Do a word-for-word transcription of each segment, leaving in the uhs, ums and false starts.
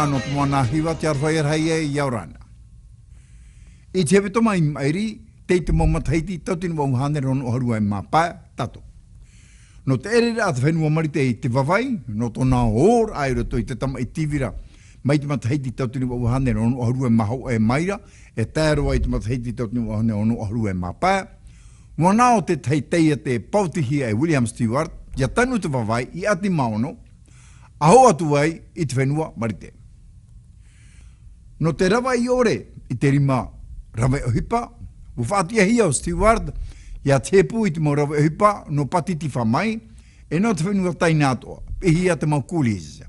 Nō te moana hiva te aroha e rahi ai i Aorana. I te hepetoma i maʻiri, tei te mau matahiti tauatini vaʻu hānere ono ʻahuru e mā pae, tātou. Nō te ʻereraʻa te fenua Marite i te vavai, nō tōna ora i roto i te tamaʻi tīvira, mai te matahiti tauatini vaʻu hānere ono ʻahuru e mā hōʻē maira, e tae roa i te matahiti tauatini vaʻu hānere ono ʻahuru e mā pae, ʻua nā ʻō te tahi taiete pautihia e William Stewart, ʻia tanu te vavai i Atimaono, ʻa hoʻo atu ai i te fenua Marite. Nō te ravaʻi ʻore i te rima rave ʻohipa, ʻua faʻatiʻahia ʻo Stewart, ʻia tepu i te mau rave ʻohipa, nō Pātitifa mai, e nō te fenua Taina atoʻa, piʻihia te mau coolies.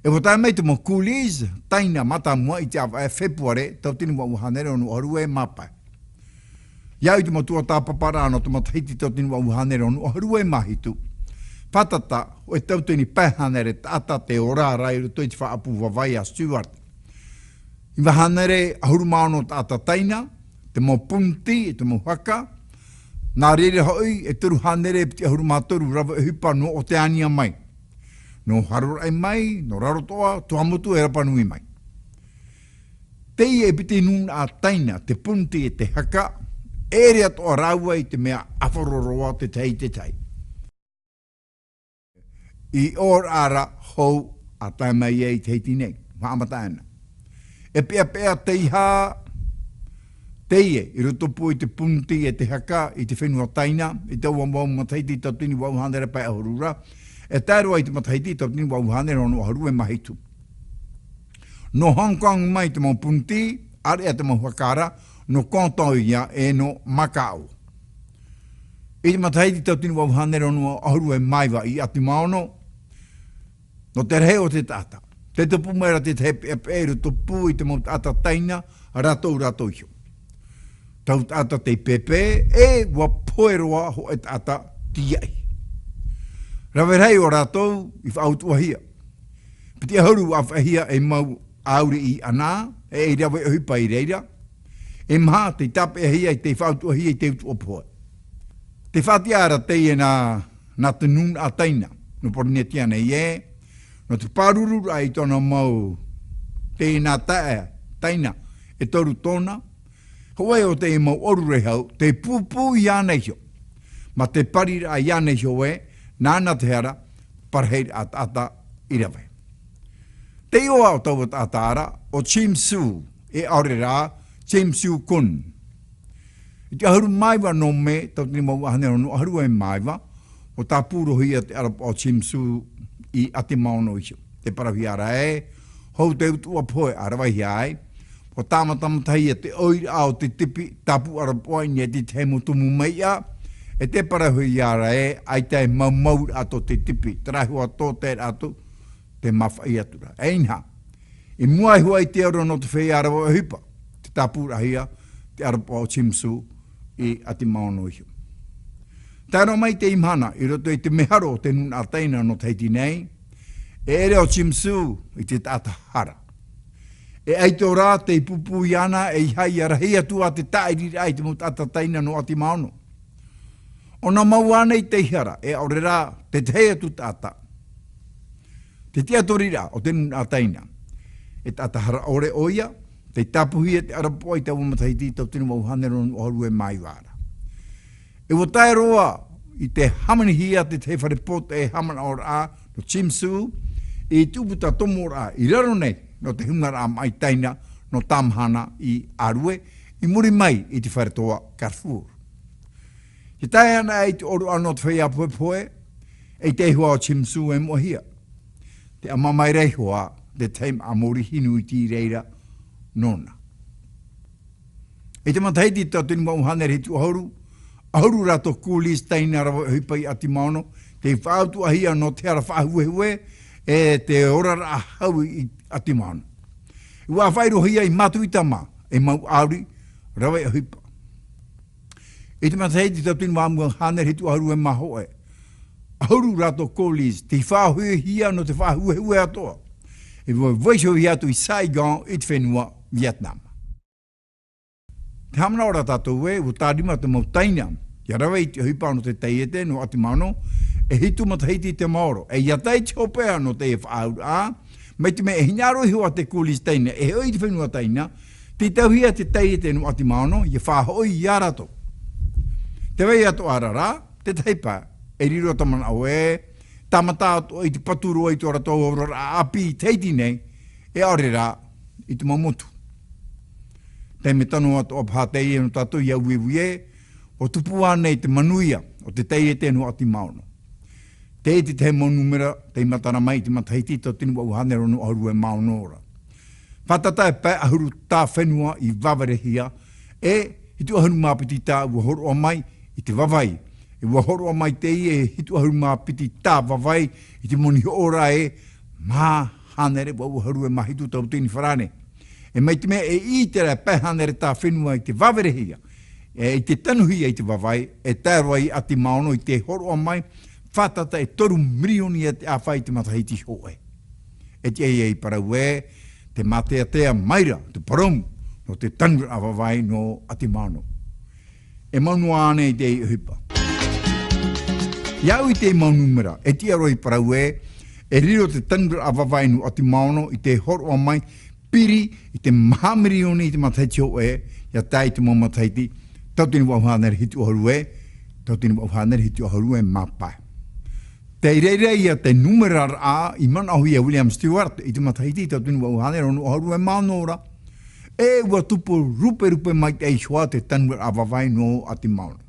E ʻua tae mai te mau coolies, Taina mātāmua i te ʻāvaʻe Fepuare, tauatini vaʻu hānere ono ʻahuru e mā pae. ʻIa au i te mau tuatāpaparaʻa nō te matahiti tauatini vaʻu hānere ono ʻahuru e mā hitu. Fātata, hōʻē tauatini pae hānere taʻata tei ora ra i roto i te faʻaʻapu vavai a Stewart. Iva hānere ʻahuru mā ono taʻata Taina, te mau puniti, te mau haka, nā reira hoʻi e toru hānere piti ʻahuru mā toru rave ʻohipa nō Oteania mai. Nō Haroraʻi mai, nō Rarotoʻa, Tuamotu e Rapanui mai. Teie e piti nūnaʻa Taina, te puniti e te haka, e ʻere atoʻa rāua i te mea ʻāfaro roa te tahi i te tahi. I ʻōraʻa ra hou ʻa tae mai ai i Tahiti nei, haʻamata ana. E peʻapeʻa tei hā, teie, i roto pū i te puniti e te haka, i te fenua Taina, i te ʻua mau matahiti tauatini vaʻu hānere pae ʻahuru ra, e tae roa i te matahiti tauatini vaʻu hānere ono ʻahuru e mā hitu. Nō Hong Kong mai te mau puniti, ʻāreʻa te mau haka ra, nō Canton ia e nō Macau. I te matahiti tauatini vaʻu hānere ono ʻahuru e mā iva i Atimaono, nō te rahi o te taʻata. Tei tupu mai ra te tahi peʻapeʻa i roto pū i te mau taʻata Taina, rātou, rātou iho. Tau taʻata tei pēpē, e ʻua pohe roa hōʻē taʻata tīaʻi. Rave rahi o rātou i faʻautuʻahia. Piti ʻahuru ʻāfaʻihia ei mau ʻāuri i ʻana, e ei rave ʻohipa i reira. E maha tei tāpeʻahia i te faʻautuʻahia i te utuʻa pohe. Tei faʻatiʻa ra teie nā, nā te nūnaʻa Taina, nō Pōrīnetia nei ē, nō te pārururaʻa i tōna mau, teie nā taeaʻe Taina, e toru tōna, hōʻē o teie mau ʻōrurehau, tei pūpū iāna iho. Mā te pariraʻa iāna iho ē, nāna te hara, parahiraʻa taʻata i rave. Te iʻoa o taua taʻata ra, ʻo Chim Soo, e ʻaore rā, Chim Soo Kun. I te ʻahuru mā iva nō Mē, tauatini vaʻu hānere ono ʻahuru e mā iva, ʻua tāpū roa hia te ʻarapoʻa o Chim Soo i Atimaono iho. Tē parauhia ra ē, hou te utuʻa pohe a ravehia ai, ʻua tāmatamata hia te ʻoiraʻa o te tipi tāpū ʻarapoʻa i niʻa i te tahi mau tumu meiʻa, e tē parauhia ra ē, ʻaita e maumau ra atoʻa te tipi, terā iho atoʻa, terā atu, te māfaʻi atu ra. E inaha, i mua iho ā i te ora nō te feiā rave ʻohipa, tē tāpūraʻahia te ʻarapoʻa o Chim Soo i Atimaono iho. Tae roa mai i teie mahana, i roto i te meharo o te nūnaʻa Taina nō Tahiti nei, e ʻere ʻo Chim Soo i te taʻata hara. E ʻaita rā tei pūpū iāna, e ʻeiaha ʻia rahi atu ā te tāʻiriraʻa i te mau taʻata Taina nō Atimaono. ʻO nā mau ānei tei hara, e ʻaore rā, te tahi atu taʻata. Te tiʻaturiraʻa o te nūnaʻa Taina. E taʻata hara ʻore ʻoia, tei tāpūhia te ʻarapoʻa i taua matahiti tauatini vaʻu hānere ono ʻahuru e mā iva ra. E ʻua tae roa i te hāmanihia te tahi fare pōtaʻi haʻamanaʻoraʻa nō Chim Soo, i te ʻūputa tomoraʻa i raro nei nō te hungaraʻa maʻi Taina nō Tamahana i Arue, i muri mai i te fare toa Carrefour. Tē tae ana i te ʻōroʻa nō te feiā pohepohe, e ʻaita iho ā ʻo Chim Soo e moʻehia. Tē ʻama mai ra iho ā te tahi māʻa mōrī hinu iti i reira nōna. I te matahiti tauatini vaʻu hānere hitu ʻahuru, ʻahuru rātou coolies Taina rave ʻohipa i Atimaono, tei faʻautuʻahia nō te hara faʻahuehue, e te oraraʻa hau i Atimaono. ʻUa faʻaroʻohia i Matuita mā, ei mau ʻāuri rave ʻohipa. I te matahiti tauatini vaʻu hānere hitu ʻahuru e mā hōʻē, ʻahuru rātou coolies, tei faʻahoʻihia nō te faʻahuehue atoʻa. E ʻua vaiiho atu i Saigon, i te fenua Vietnam. Te haʻamanaʻo ra tātou ē, ʻua tārima te mau Taina, ʻia rave i te ʻohipa nō te taiete, nō Atimaono, e hitu matahiti te maoro, e ʻia tae i te hopeʻa nō teie faʻaauraʻa, Mai te mea e hinaʻaro iho ā te Coolidge Taina, e hoʻi i te fenua Taina, tei tauhia te taiete nō Atimaono, ʻia faʻahoʻi ia rātou. Tē vai atoʻa ra rā, te tahi pae, e riro te manaʻo ē, tāmata atoʻa i te patu roa i tō rātou oraraʻa ʻāpī i Tahiti nei, e ʻaore rā, i te mau motu. Taime tano atoʻa paha teie nō tātou ʻia uiui ē, ʻua tupu ānei te manuia o te taiete nō Atimaono. Teie te tahi mau nūmera tei matara mai i te matahiti tauatini vaʻu hānere ono ʻahuru e mā ono ra. Fātata e pae ʻahuru tā fenua i vaverehia, e hitu ʻahuru mā piti tā ʻua hōroʻa mai i te vavai, e ʻua hōroʻa mai teie e hitu ʻahuru mā piti tā vavai i te moni hoʻo ra e mā hānere vaʻu ʻahuru e mā hitu tauatini farāne. E mai te mea e ʻite ra e pae hānere tā fenua i te vaverehia, e i te tanuhia i te vavai, e tae roa i Atimaono i te hōroʻa mai, fātata e toru mirioni ia te ʻāfa i te matahiti hōʻē. E tiʻa ia i parau ē, tē māteatea mai ra te parau nō te tanuraʻa vavai nō Atimaono. E mau noa ānei teie ʻohipa. ʻIa au i te mau nūmera, e tiʻa roa i parau ē, e riro te tanuraʻa vavai nō Atimaono i te hōroʻa mai, piri i te maha mirioni i te matahiti hōʻē, ʻia tae i te mau matahiti, tauatini vaʻu hānere hitu ʻahuru e, tauatini vaʻu hānere hitu ʻahuru e mā pae. Tei reira ia te nūmera raʻa i manaʻohia e William Stewart i te matahiti tauatini vaʻu hānere ono ʻahuru e mā ono ra, e ʻua tupu ruperupe maitaʻi iho ā te tanuraʻa vavai nō Atimaono.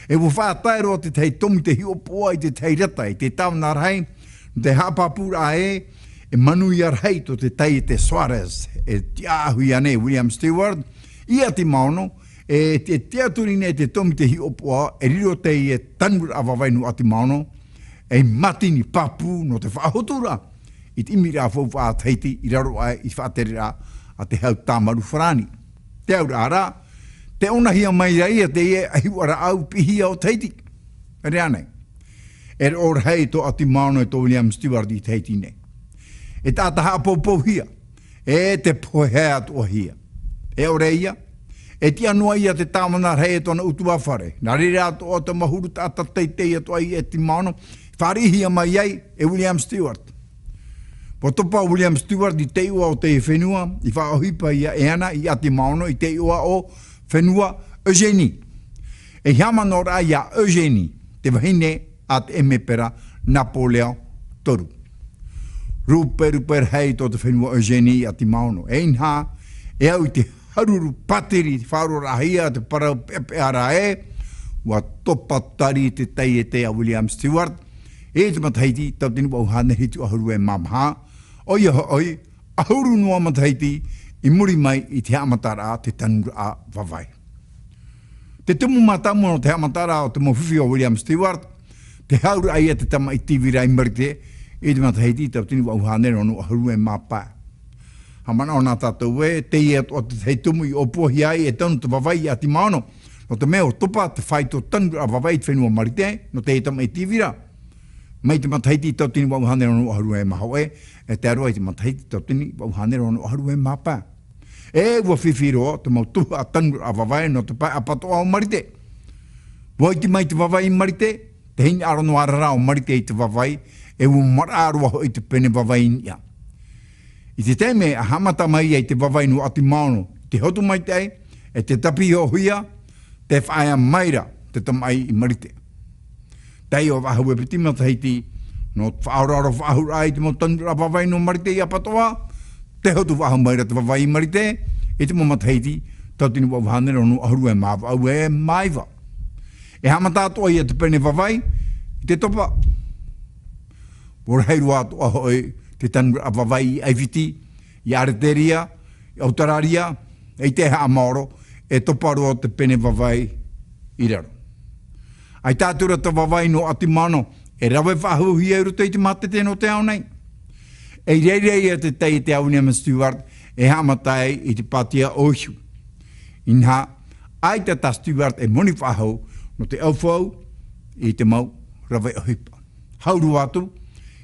E ʻua faʻatae roa te tahi tomo i te hiʻopoʻa i te tahi rata, i te tāvana rahi, nō te haʻapāpūraʻa ē, e manuia rahi tō te taiete Soares, e tiʻaʻauhia nei e William Stewart, i Atimaono, e te, tiʻaturi nei te tomo i te hiʻopoʻa, e riro teie tanuraʻa vavai nō Atimaono, ei mātini pāpū nō te faʻahoturaʻa i te ʻimiraʻa faufaʻa a Tahiti i raro aʻe i te faʻatereraʻa a te hau tāmaru farāni. Te auraʻa rā, tē ʻōnahia mai ra ia teie ʻahiʻaraʻau piʻihia o Tahiti. Rā nei. E roʻo rahi tō Atimaono e tō William Stewart i Tahiti nei. E taʻata haʻapoupouhia, e te pohe atoʻahia. E ʻore ia, e tiʻa noa ia te tāvana rahi e tōna ʻutuāfare. Nā reira atoʻa te mau huru taʻata teitei atoʻa i Atimaono, fāriʻihia mai ai e William Stewart. ʻUa topa William Stewart i te iʻoa o te fenua, i faʻaʻohipa ia e ana i Atimaono i te iʻoa o Fenua Eugénie. E haʻamanaʻo ra ia Eugénie, te vahine a te ʻemepera Napoleon toru. Ruperupe rahi tō te fenua Eugénie i Atimaono. E inaha, e au i te haruru pātiri faʻaroʻoraʻahia te parau peʻapeʻa ra ē, ʻua topa tari te taiete a William Stewart, i te matahiti tauatini vaʻu hānere hitu ʻahuru e mā maha, ʻoia hoʻi, ʻahuru noa matahiti i muri mai i te haʻamataraʻa te tanuraʻa vavai. Te tumu mātāmua nō te haʻamataraʻa o te mau fifi o William Stewart, te hauraʻa ia te tamaʻi tīvira i Marite, i te matahiti tauatini vaʻu hānere ono ʻahuru e mā pae. Haʻamanaʻo na tātou ē, teie atoʻa te tahi tumu i ʻōpuahia ai e tanu te vavai i Atimaono, nō te mea ʻua topa te faito tanuraʻa vavai i te fenua Marite, nō te tamaʻi tīvira. Mai te matahiti tauatini vaʻu hānere ono ʻahuru e mā hōʻē, e tae roa i te matahiti tauatini vaʻu hānere ono ʻahuru e mā pae. E ʻua fifi roa te mau tuhaʻa tanuraʻa vavai nō te pae ʻapatoʻa o Marite. ʻUa iti mai te vavai i Marite, tē hinaʻaro noa ra rā ʻo Marite i te vavai, e ʻua maraʻa roa hoʻi te pene vavai i niʻa. I te taime a haʻamata mai ai te vavai nō Atimaono, te hotu maitaʻi, e te tāpiʻihia, tē faʻaea mai ra te tamaʻi i Marite. Taiʻo faʻahou e piti matahiti, nō te faʻaroaroa faʻahou raʻa i te mau tanuraʻa vavai nō Marite i ʻapatoʻa, tē hotu faʻahou mai ra te vavai i Marite, i te mau matahiti, tauatini vaʻu hānere ono ʻahuru e mā vaʻu e mā iva. E haʻamata atoʻa ia te pene vavai, i te topa. ʻUa rahi roa atoʻa hoʻi te tanuraʻa vavai i ʻAifiti, i ʻAreteria, i ʻAutarāria, i te haʻamaoro, e topa roa te pene vavai i raro. ʻAita atu ra te vavai nō Atimaono, e rave faʻahouhia i roto i te mātete nō te ao nei. E i reira ia te taiete a William Stewart, e haʻamata ai i te pātia ʻōihu. Inaha, ʻaita tā Stewart e moni faʻahou, nō te ʻaufau, i te mau rave ʻohipa. Hau roa atu,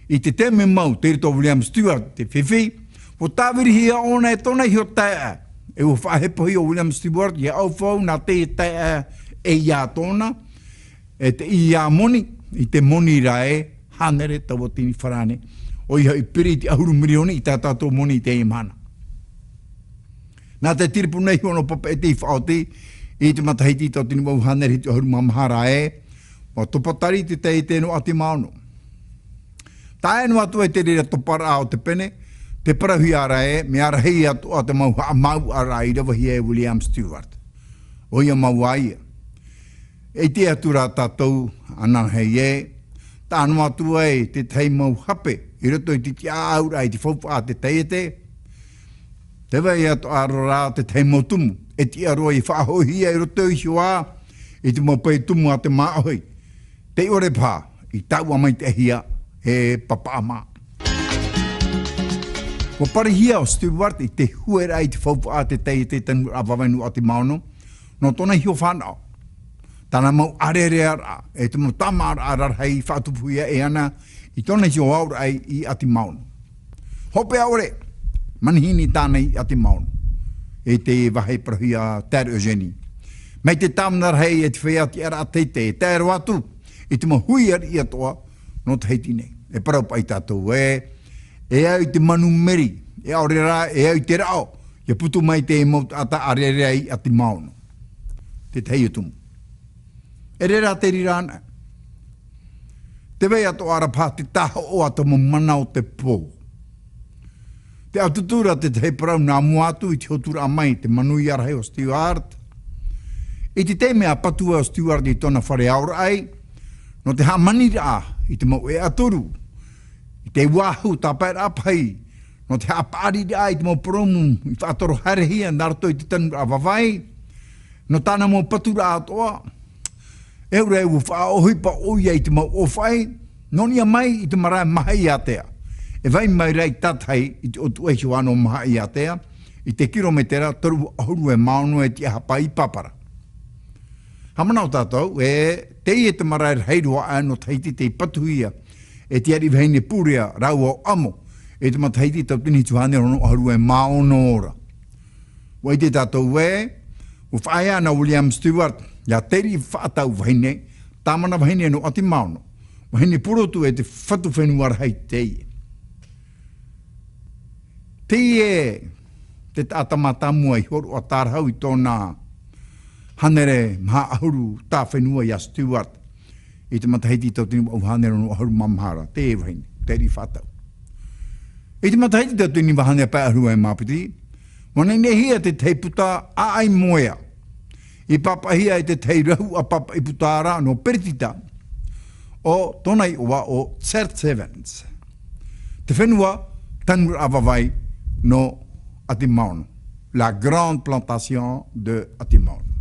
i te taime mau, tei roto William Stewart, te fifi, ʻua tāvirihia ʻōna e tōna iho taeaʻe. E ʻua faʻahepohia ʻo William Stewart, ʻia ʻaufau nā te taeaʻe e ia tōna, e te ia moni, i te moni ra e hānere tauatini farāne. ʻOia hoʻi, piri i te ʻahuru mirioni i tā tātou moni i teie mahana. Nā te tiripuna iho nō Papeʻete i faʻaoti i te matahiti tauatini vaʻu hānere hitu ʻahuru mā maha ra ē, ʻua topa tari te taiete nō Atimaono. Tae noa atu ai te reira toparaʻa o te pene, te parauhia ra ē, mea rahi atoʻa te mau haʻamāuʻaraʻa i ravehia e William Stewart. ʻOia mau ā ia. E ʻite atu rā tātou ananahi ē, tae noa atu ai te tahi mau hape i roto i te tiʻaʻauraʻa i te faufaʻa a te taiete, tē vai atoʻa ra te tahi mau tumu, e tiʻa roa i faʻahoʻihia i roto iho ā i te mau pae tumu a te māʻohi, tei ʻore paha i taʻua maitaʻihia e Papaʻa mā. ʻUa parihia ʻo Stewart i te hueraʻa i te faufaʻa a te taiete tanuraʻa vavai nō Atimaono, nō tōna iho fānaʻo, tāna mau ʻārearea ra, e te mau tāmāraʻa rarahi i faʻatupuhia e ana i tōna iho auraʻa i Atimaono. Hopeʻa ʻore, manihini tāna i Atimaono, i te vāhi parauhia a Terre Eugénie. Mai te tāvana rahi e te feiā tiʻaraʻa teitei, e tae roa atu i te mau hui ariʻi atoʻa nō Tahiti nei. E parau paʻi tātou ē, e au i te manu meri, e ʻaore rā, e au i te raʻo, ʻia putu mai te mau taʻata ʻārearea i Atimaono. Te tahi o tumu. E reira te reira ana. Tē vai atoʻa ra paha te tāhoʻo a te mau mana o te pō. Te ʻAtutura te tahi parau nā mua atu i te hoturaʻa mai te manuia rahi o Stewart. I te taime a patu ai ʻo Stewart i tōna fare aoraʻi, nō te haʻamaniraʻa i te mau ʻēʻa toru, i te uāhu tāpaeraʻa pahi, nō te haʻapaʻariraʻa i te mau purōmu i faʻatoro haerehia nā roto i te tanuraʻa vavai, nō tāna mau paturaʻa atoʻa, e ʻaore rā ʻua faʻaʻohipa ʻoia i te mau ʻōfaʻi, nō niʻa mai i te marae Mahaʻiātea. E vai mai ra i tātahi i te ʻōtuʻa iho ā nō Mahaʻiātea, i te kirometera toru ʻahuru e mā ono e tiʻahapa i Papara. Haʻamanaʻo tātou, e teie te marae rahi roa aʻe nō Tahiti tei patuhia e te ariʻi vahine Purea rāua ʻo ʻAmo, i te matahiti tauatini hitu hānere ono ʻahuru e mā ono ra. ʻUa ʻite tātou ē, ʻua faʻaea na William Stewart ia Teriʻifaʻatau vahine, tāvana vahine nō Atimaono, vahine purotu e te fatu fenua rahi teie. Teie te taʻata mātāmua i hōroʻa tārahu i tōna hānere maha ʻahuru tā fenua ia Stewart, i te matahiti tauatini vaʻu hānere ono ʻahuru mā maha ra, teie vahine, Teriʻifaʻatau. I te matahiti tauatini vaʻu hānere pae ʻahuru e mā piti, ʻua nehenehe te tahi puta ʻāʻai moea, i pāpaʻihia e te tahi rahuʻa pāpaʻi puta ra nō Peretita, ʻo tōna iʻoa ʻo Tsert Sevens, te fenua tanuraʻa vavai nō Atimaono, la grande plantation de Atimaono.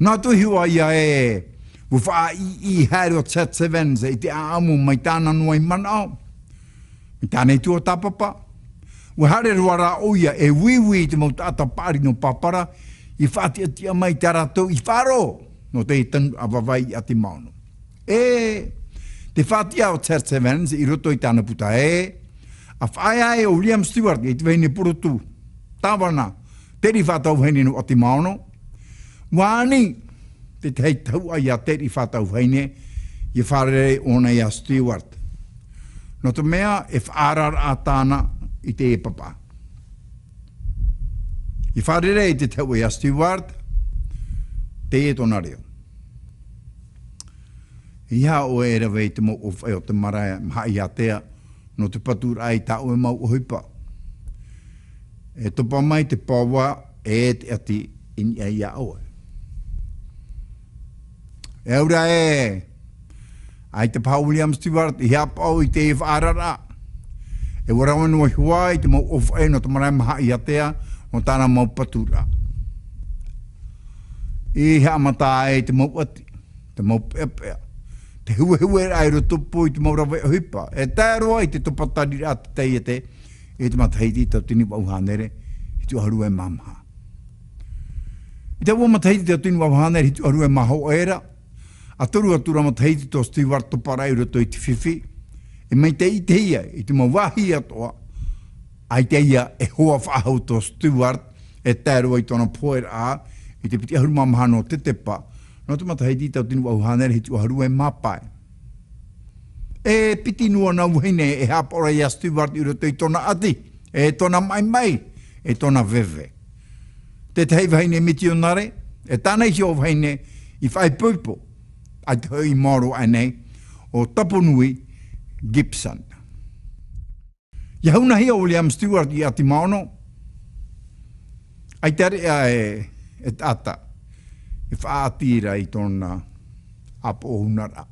Nā atu iho ā ia ē, ʻua faʻaʻī haere ʻo Tsert Sevens i te ʻāʻamu mai tāna noa i manaʻo, mai tāna i tuatāpapa. ʻUa haere roa rā ʻoia e uiui i te mau taʻata paʻari nō Papara, i faʻatiʻatiʻa mai i tā rātou i faʻaroʻo nō te tanuraʻa vavai i Atimaono. E te faʻatiʻa o Tsert Sevens i roto i tāna puta ē, ʻa faʻaea ai ʻo William Stewart, i te vahine purotu, tāvana, Teriʻifaʻatau vahine nō Atimaono, ʻua ani te tahi tahuʻa ia Teriʻifaʻatau vahine, ʻia fārerei ʻōna ia Stewart. Nō te mea e faʻaararaʻa tāna i teie papa. ʻIa fārerei te tahuʻa ia Stewart, teie tōna reo. ʻEiaha ʻoe e rave i te mau ʻōfaʻi o te marae Mahaʻiātea, nō te paturaʻa i tā ʻoe mau ʻohipa. E topa mai te paoa e te ʻati i niʻa ia ʻoe. E au ra ē, ʻaita paha William Stewart i haʻapaʻo i te faʻaararaʻa. E ʻua rave noa iho ā i te mau ʻōfaʻi nō te marae Mahaʻiātea, nō tāna mau paturaʻa. I haʻamata ai te mau ʻati, te mau peʻapeʻa, te huehueraʻa i rotopū i te mau rave ʻohipa, e tae roa i te topa tariraʻa a te taiete, i te matahiti tauatini vaʻu hānere hitu ʻahuru e mā maha. I taua matahiti tauatini vaʻu hānere hitu ʻahuru e mā hōʻē ra, ʻa toru atu ra matahiti tō Stewart topa ra i roto i te fifi, e mai te ʻitehia i te mau vāhi atoʻa, ʻaita ia e hoa faʻahou tō Stewart, e tae roa i tōna poheraʻa, i te piti ʻahuru mā maha nō Tetepa, nō te matahiti tauatini vaʻu hānere hitu ʻahuru e mā pae. E piti noa nā vahine e haʻapaʻo ra ia Stewart i roto i tōna ʻati, e tōna maʻimaʻi, e tōna veve. Te tahi vahine mitionare, e tāna iho vahine i faʻaipoipo, ʻaita hoʻi i maoro aʻe nei, ʻo Tapunui Gibson. ʻIa hunahia ʻo William Stewart i Atimaono, ʻaita reʻa e, e taʻata, e faʻaʻati ra i tōna ʻāpoʻo hunaraʻa.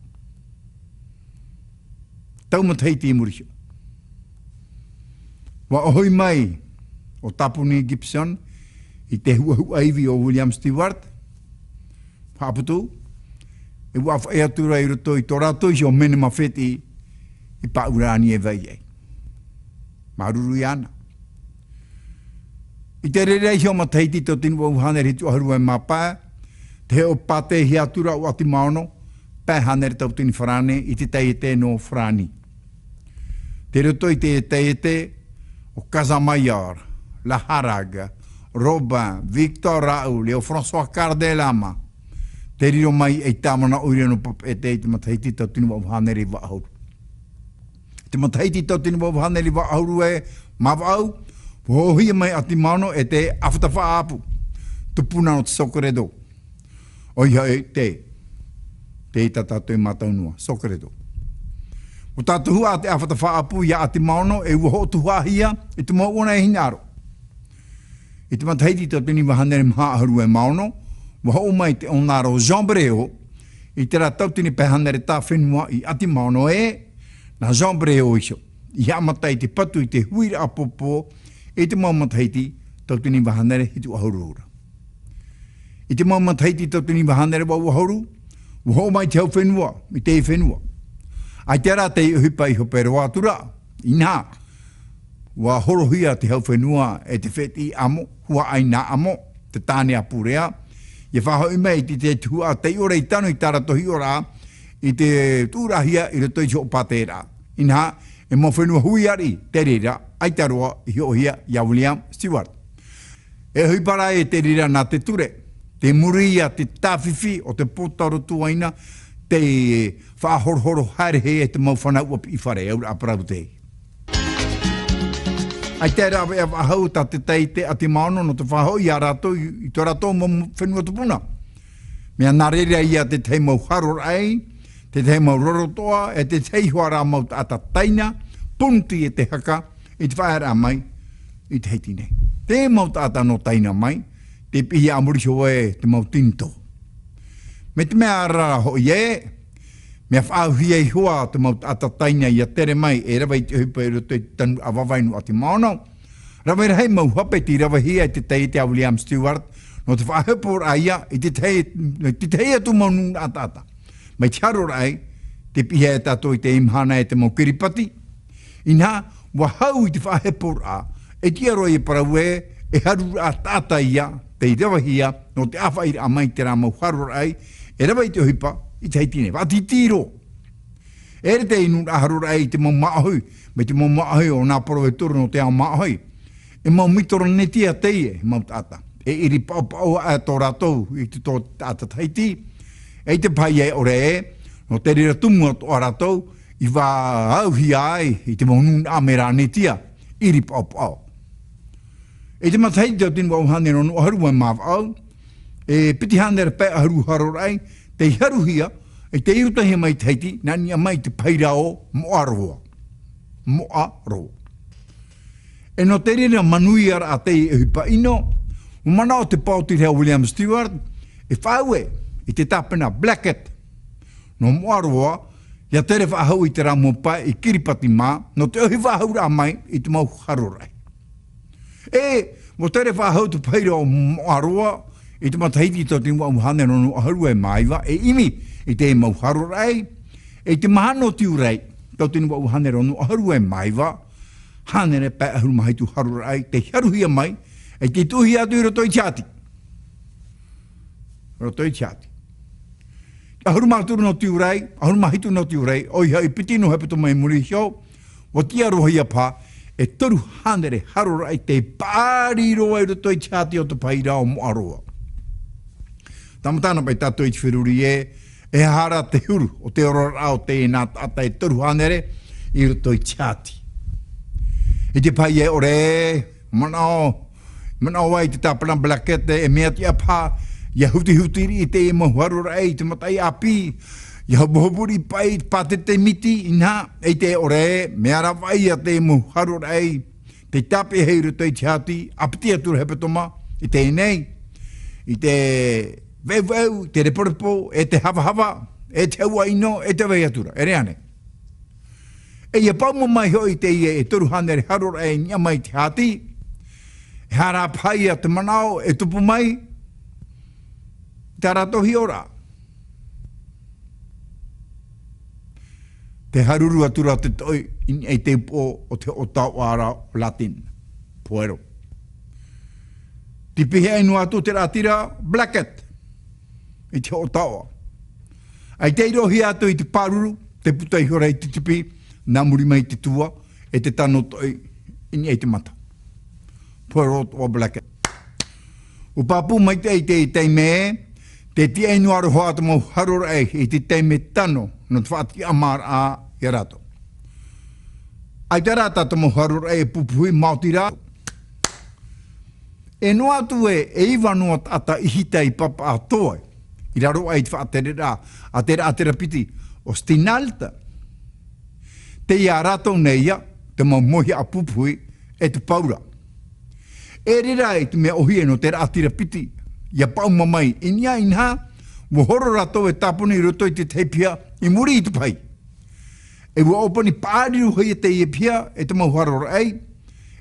Tau matahiti i muri iho. ʻUa ʻohi mai ʻo Tapunui Gibson i te huʻahuʻa ivi o William Stewart, haʻaputu, e ʻua faʻaʻī atu ra i roto i tō rātou iho mene mafeti i Pāʻurani e vai ai. Māuruuru iāna. I te reira iho matahiti tauatini vaʻu hānere hitu ʻahuru e mā pae, te hōʻē pātēhia atu ra ʻo Atimaono, pae hānere tauatini farāne i te taiete nō Farāni. Tei roto i te taiete ʻo Casamayor, Laharague, Robin, Victor Raoul, e ʻo François Cardelama, tei riro mai ei tāvana ʻoire nō Papeʻete i te matahiti tauatini vaʻu hānere vaʻu ʻahuru. I te matahiti tauatini vaʻu hānere vaʻu ʻahuru e mā vaʻu, ʻua hoʻohia mai Atimaono e te ʻāfata faʻaʻapu, tupuna nō te Socredo. ʻOia hoʻi te, te ʻita tātou i mātau noa, Socredo. ʻUa tātou huʻa te ʻāfata faʻaʻapu ia Atimaono e ʻua hoʻo tuhaʻahia i te mau ʻona e hinaʻaro. I te matahiti tauatini vaʻu hānere maha ʻahuru e mā ono, ʻua hoʻo mai te ʻōnaro Jean Bréau, i terā tauatini pae hānere tā fenua i Atimaono ē, nā Jean Bréau iho, i haʻamata i te patu i te huiraʻa pōpō, i te mau matahiti tauatini vaʻu hānere hitu ʻahuru ra. I te mau matahiti tauatini vaʻu hānere vaʻu ʻahuru, ʻua hoʻo mai te hau fenua, i teie fenua. ʻAita rā te ʻohipa i hope roa atu ra, inaha, ʻua horohia te hau fenua e te fētiʻi ʻAmo, Huaʻaina ʻAmo, te tāne a Purea, ʻia faʻahoʻi mai i te, te tuhaʻa taiʻore i tano i tā rātou hiʻoraʻa, i te tuʻuraʻahia i roto i te hoʻo pātēraʻa. Inaha, e mau fenua hui ariʻi, te reira, ʻaita roa i hoʻohia ia William Stewart. E ʻohipa ra e te reira nā te ture, tei muri ia te tāfifi o te pōtarotuaina, tei faʻahorohoro haere hia e te mau fānau ʻua piʻi fare, auraʻa parau tei. ʻAita e rāveʻa faʻahou tā te taiete Atimaono nō te faʻahoʻi ia rātou i, i tō rātou mau fenua tupuna. Mea nā reira ia te tahi mau haroraʻa, te tahi mau rorotoʻa, e te tahi iho ā rā mau taʻata taina, pūnuti e te haka, i te faʻaearaʻa mai i Tahiti nei. Te mau taʻata nō taina mai, tei piʻihia a muri iho e te mau tinitō. Mai te mea ra hoʻi ē, mea faʻaauhia iho ā te mau taʻata taina ʻia tere mai e rave i te ʻohipa i roto i te tanuraʻa vavai nō Atimaono. Rave rahi mau hape tei ravehia e te taiete a William Stewart, nō te faʻaheporaʻa ia i te tahi, i te tahi atu mau nūnaʻa taʻata. Mai te haroraʻa, tei piʻihia e tātou i teie mahana e te mau Kiripati. Inaha, ʻua hau i te faʻaheporaʻa, e tiʻa roa ia parau ē, e haruraʻa taʻata ia, tei ravehia, nō te ʻāfaʻiraʻa mai i terā mau haroraʻa, e rave i te ʻohipa, i Tahiti nei. Faʻatītī roa. E ʻere te nūnaʻa haroraʻa i te mau māʻohi, mai te mau māʻohi o nā parau e toru nō te ao māʻohi. E mau Micronesia teie, mau taʻata. E ʻiripaʻopaʻo aʻe tō rātou i te tō taʻata Tahiti. E i te pae ia e ʻore ē, nō te reira tumu atoʻa rātou, i faʻaauhia ai i te mau nūnaʻa Melanetia, ʻiripaʻopaʻo. I te matahiti tauatini vaʻu hānere ono ʻahuru e mā vaʻu, e piti hānere pae ʻahuru haroraʻa, tei haruhia, e tei urutahia mai Tahiti, nā niʻa mai i te pahi ra o Moʻaroa. Moʻaroa. E nō te reira manuiaraʻa teie ʻohipa ʻino, ʻua manaʻo te paoti ra William Stewart, e faʻaue i te tāpena Blackett. Nō Moʻaroa, ʻia tere faʻahou i terā mau pae i Kiripati mā, nō te ʻohi faʻahouraʻa mai i te mau haroraʻa. E, ʻua tere faʻahou te pahi ra o Moʻaroa, i te matahiti tauatini vaʻu hānere ono ʻahuru e mā iva, e ʻimi i te mau haroraʻa, e i te mahana o Tiurai, tauatini vaʻu hānere ono ʻahuru e mā iva, hānere pae ʻahuru mā hitu haroraʻa, tei haruhia mai, e tei tuʻuhia atu i roto i te hāti. Roto i te hāti. ʻAhuru mā toru nō Tiurai, ʻahuru mā hitu nō Tiurai, ʻoia hoʻi piti nō hepetoma i muri iho, ʻua tiʻarohia paha, e toru hānere haroraʻa tei paʻari roa i roto i te hāti o te pahi ra o Moʻaroa. Tāmata na paʻi tātou i te feruri ē, E aha ra te huru o te oraraʻa o teie nā taʻata e toru hānere i roto i te hāti. I te pahi e ʻore, manaʻo, manaʻo ai te tāpana Blackett e mea tiʻa paha, ʻia hutihuti riʻi teie mau haroraʻa i te mataʻi ʻāpī, ʻia hopohopo riʻi paʻi i te pātete miti, inaha, ʻeita e ʻore, mea ravaʻi ia teie mau haroraʻa, tei tāpeʻahia i roto i te hāti, ʻāpiti atu ra hepetoma, i teie nei, i te veʻuveʻu, i te reporepo, e te havahava, e te hauʻa ʻino, e te vai atu ra, e rave ānei. E ʻia paʻuma mai hoʻi teie e toru hānere haroraʻa i niʻa mai i te hāti, e aha rā paha ia te manaʻo e tupu mai, tā rātou hiʻoraʻa. Tē haruru atu ra te toʻi i niʻa i te upoʻo o te hoʻo taoʻa ra o Latin, puero. Tei pihaʻi noa atu te raʻatira Blackett i te hoʻo taoʻa. ʻAita i roʻohia atu i te pāruru, tē puta ihora i te tipi, nā muri mai i te tua, e te tano toʻi i niʻa i te mata. Puero atoʻa Blackett. ʻUa pāpū maitaʻi i te taime, tē tiʻa noa ra hoʻi te mau haroraʻa i te taime tano nō te faʻatiʻamāraʻa ia rātou. ʻAita rā tā te mau haroraʻa e pupuhi maoti rā. E noa atu ē, e iva noa taʻata ʻihitai papaʻa atoʻa, i raro aʻe i te faʻatereraʻa a te raʻatira piti, o Stinalt. Tei ia rātou nei ïa, te mau mōhiʻa pupuhi, e te paura. E riro ai te mea ʻōhie nō te raʻatira piti, ʻia paʻuma mai i niʻa, inaha, ʻua horo rātou e tāpuni i roto i te tahi piha, i muri i te pahi. E ʻua ʻōpani paʻari roa teie piha, e te mau haroraʻa,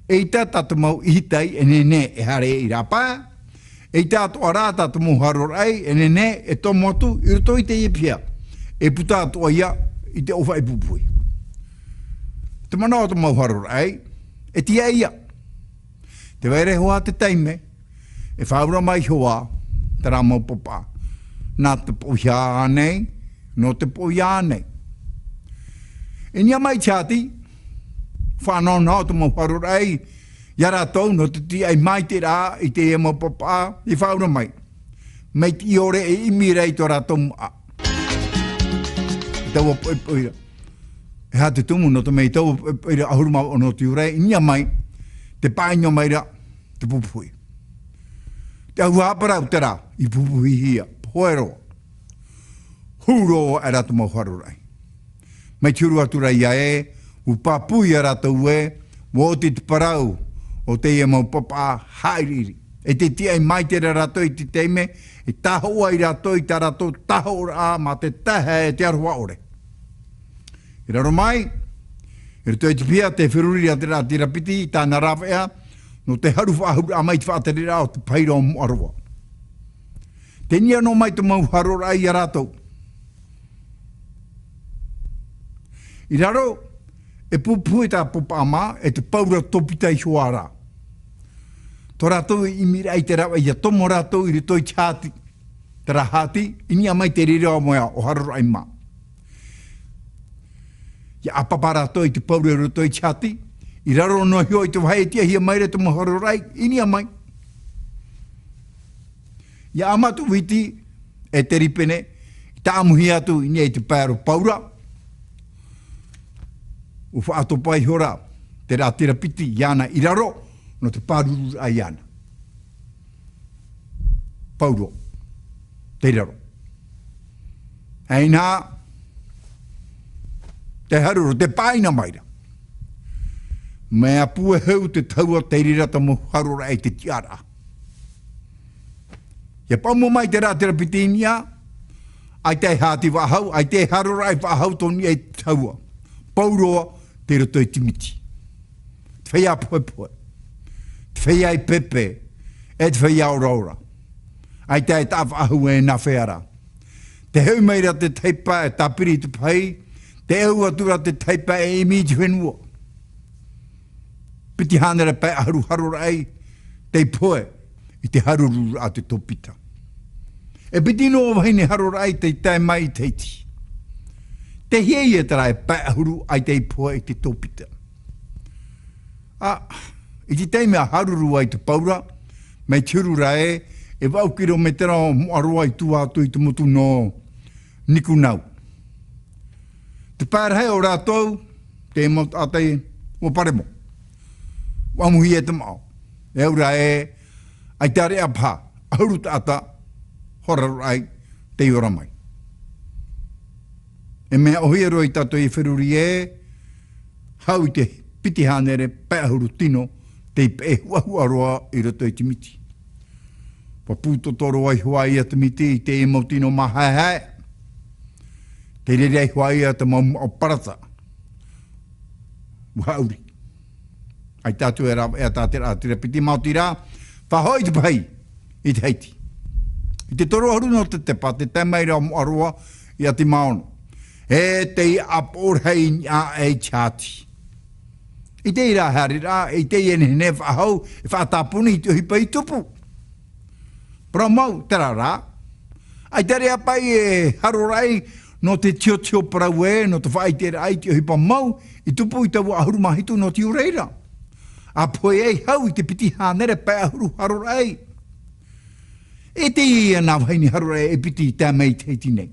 ʻeita tā te mau ʻihitai e nehenehe e haere i rāpae, ʻeita atoʻa rā tā te mau haroraʻa e nehenehe e tomo atu i roto i teie piha, e puta atoʻa ïa i te ʻōfaʻi pupuhi. Te manaʻo o te mau haroraʻa, e tiʻa ïa. Tē vai ra hoʻi te taime, e faʻaura mai hoʻi terā mau papaʻa. Nā te poʻihā ānei, nō te poʻihā ānei. I niʻa mai te hāti, faʻanahonaho te mau haroraʻa, ia rātou nō te tiʻa i maitaʻi ra i teie mau papaʻa, i faʻaura mai. Mai te ʻiore e ʻimi ra i tō rātou moʻa. Taua poʻipoʻi ra. E aha te tumu nō te mea i taua poʻipoʻi ra ʻahuru mā vaʻu nō te ora, i niʻa mai, tē paʻi noa mai ra, te pupuhi. Te ʻauvaha parau terā, i pupuhihia, pohe roa. Huru aʻera te mau haroraʻa. Mai te huru atu ra ïa ē, ʻua pāpū ia rātou ē, ʻua oti te parau, o teie mau papaʻa haʻiriʻiri. E tē tiʻa i maitaʻi ra rātou i te taime, e tāhoʻo ai rātou i tā rātou tāhoʻoraʻa mā te taehae e te aroha ʻore. I raro mai, i roto i te piha tē feruri ra te raʻatira piti i tāna rāveʻa, nō te haru faʻahou mai te faʻatereraʻa o te pahi ra o Moʻaroa. Tē niʻa noa mai te mau haroraʻa ia rātou. I raro, e pupuhi tā papaʻa mā, e te paura topita iho ā rā. Tō rātou e ʻimiraʻa i te rave, ʻia tomo rātou i roto i te hāti. Terā hāti, i niʻa mai te reira moea o Haroraʻi mā. ʻIa ʻāpapa rātou i te paura i roto i te hāti, i raro noa iho i te vāhi e tiʻahia mai ra te mau haroraʻa, i niʻa mai. ʻIa ʻamatu viti, e te ripene, i tāʻamuhia atu i niʻa i te pae aro paura, ʻua faʻatopa ihora, te raʻatira piti iāna i raro, nō te pārururaʻa iāna. Pauro, tei raro. Hei nā, tē haruru, tē pāʻina mai ra. Mea pū e hau te tahua tei reira te mau haroraʻa i te tiʻaraʻa. ʻIa paʻuma mai te raʻatira piti i niʻa, ʻaita e hāti faʻahou, ʻaita e haroraʻa faʻahou tō niʻa i te tahua. Pauroa, tei roto i te miti. Te feiā pohepohe. Te feiā i pēpē. E te feiā oraora. ʻAita e taʻa faʻahou e nā fea rā. Tē hoʻi mai ra te tahi pae e tāpiri i te pahi, tē ʻau atu ra te tahi pae e ʻimi i te fenua. Piti hānere pae ʻahuru haroraʻa, tei pohe i te haruru a te tōpita. E piti noa vahine haroraʻa tei tae mai i Tahiti. Tē hia ia terā e pae ʻahuru ʻaita i pohe i te tōpita. ʻĀ, i te taime a haruru ai te paura, mai te huru ra ē, e vaʻu kirometera o Moʻaroa i tua atu i te motu nō, Nikunau. Te pae rahi o rātou, te mau taʻata ʻua paremo. ʻUa ʻamuhia e te maʻo. E aura ē, ʻaita reʻa paha, ʻahuru taʻata, hora roa ai, tei ora mai. E mea ʻōhie roa ia tātou e feruri ē, hau i te piti hānere pae ʻahuru tino, tei peʻe huʻahuʻa roa i roto i te miti. ʻUa pūtoto roa iho ā ia te miti i te mau tino māhaehae. Tei reira iho ā ia te mau maʻo parata. ʻUa haʻuri. ʻAita atu e rāveʻa tā te rā, te rā piti maoti rā, faʻahoʻi te pahi i Tahiti. I te toru ʻahuru nō te tepa, tē tae mai ra Moaroa i Atimaono. E tei ʻāpoʻo rahi i niʻa aʻe i te hāti. ʻIte ia e haereraʻa, ʻite ia e nehenehe e faʻahou, e faʻatāpuni i te ʻohipa i tupu. Parau mau, terā rā. ʻAita reʻa paʻi e haro raʻi, nō te tiotio parau ē, nō te faʻaʻiteraʻa i te ʻohipa mau, i tupu i taua ʻahuru mā hitu nō te ʻu reira. ʻA pohe ai hau i te piti hānere pae ʻahuru haro raʻi. E tei ia nā vahine haro raʻi e piti i tae mai i Tahiti nei.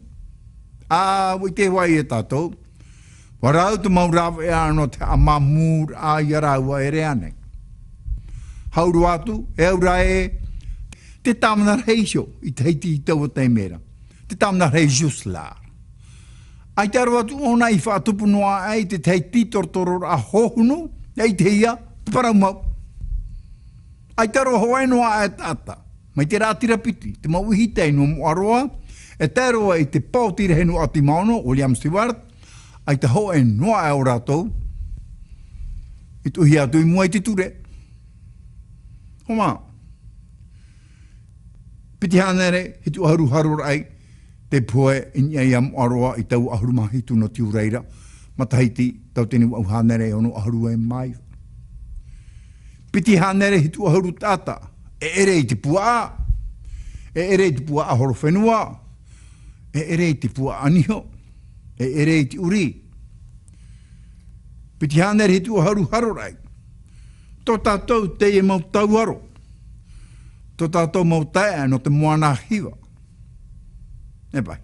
ʻA, ʻua ʻite hoʻi ia tātou. ʻUa rau te mau rāveʻa nō te haʻamāmūraʻa ia rāua e ʻere nei. Hau roa atu, e aura ē, te tāvana rahi iho, i Tahiti i taua taime ra. Te tāvana rahi Jules Lard. ʻAita roa atu ʻōna i faʻatupu noa aʻe i te tahi tītorotororaʻa hōhonu, e ʻite ia, te parau mau. ʻAita roa hōʻē noa aʻe taʻata. Mai te rātira piti, te mau ʻihitai nō Moaroa, e tae roa i te paoti rahi nō Atimaono, William Stewart, ʻaita hōʻē noa aʻe o rātou, i tuʻuhia atu i mua i te ture. Homa. Piti hānere, hitu ʻahuru haro raʻi, tei pohe i niʻa ia Moaroa i taua ʻahuru mā hitu nō te ʻu reira, matahiti, tauatini vaʻu hānere e ono ʻahuru e mā iva. Piti hānere hitu ʻahuru taʻata, e ʻere i te puaʻa, e ʻere i te puaʻa horofenua, e ʻere i te puaʻa niho, e ʻere i te ʻurī. Piti hānere hitu ʻahuru haro raʻi. Tō tātou teie mau tauaro. Tō tātou mau taeaʻe nō te moana hiva. E paʻi.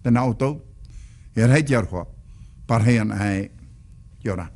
Tēnā ʻoutou. E rahi te aroha. Pārahi ana e. ʻIa ora.